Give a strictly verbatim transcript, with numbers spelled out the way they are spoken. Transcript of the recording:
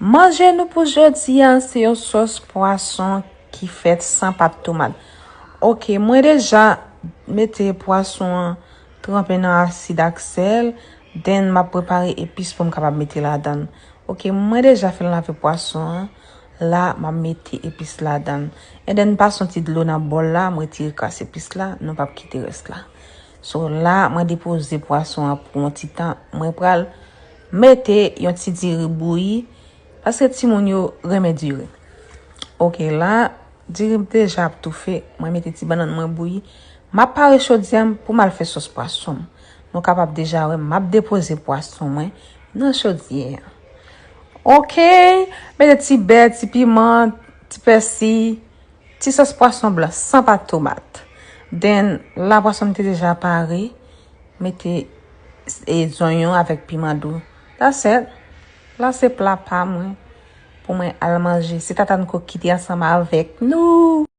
Manje nou pou jodi a, se yon sòs pwason ki fèt san pat tomat. Ok, mwen deja mete pwason an tranpe nan asid ak sèl, then m ap prepare epis pou m kapab mete ladan l. Ok, mwen deja fin lave pwason an, la m ap mete epis ladan l. And then m pase yon ti dlo nan bòl la, m retire kras epis la, nou p ap kite rès la. So la, mwen depoze pwason an pou yon ti tan, mwen pral mete yon ti diri bouyi, paske timoun yo renmen diri. Ok, la, diri m deja ap toufe, mwen mete ti bannann mwen bouyi. M ap pare chodyè m pou m al fè sòs pwason m. Nou kapab deja wè, m ap depoze pwason mwen nan chodyè a. Ok, mete ti bè, ti piman, ti pèsi, ti sòs pwason blan san pat tomat. Then, la pwason m te deja pare, mete e zonyon avèk piman dou. That's it. La se pla pa mwen pou mwen al manje. Se Tatane Cook ki te ansanm avèk nou.